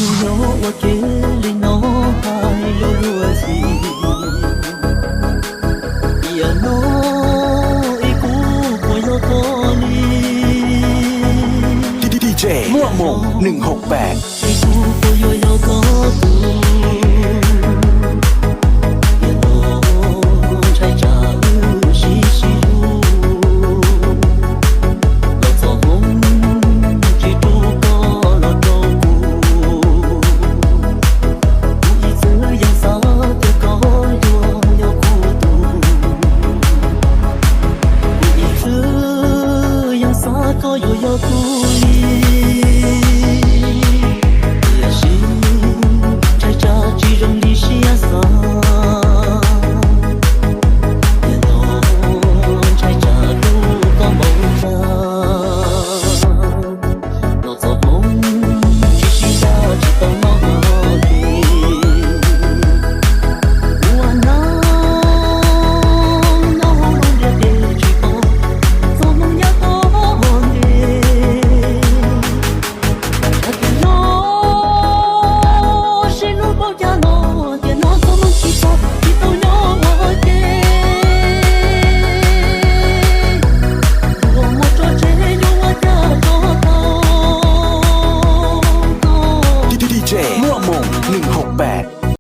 Yog ua ke li no hais lus luag ntxhi, tiam no es kuv puas yog koj li? D J Muaj Moos nees hau pem. Es kuv puas yuav yog koj tus?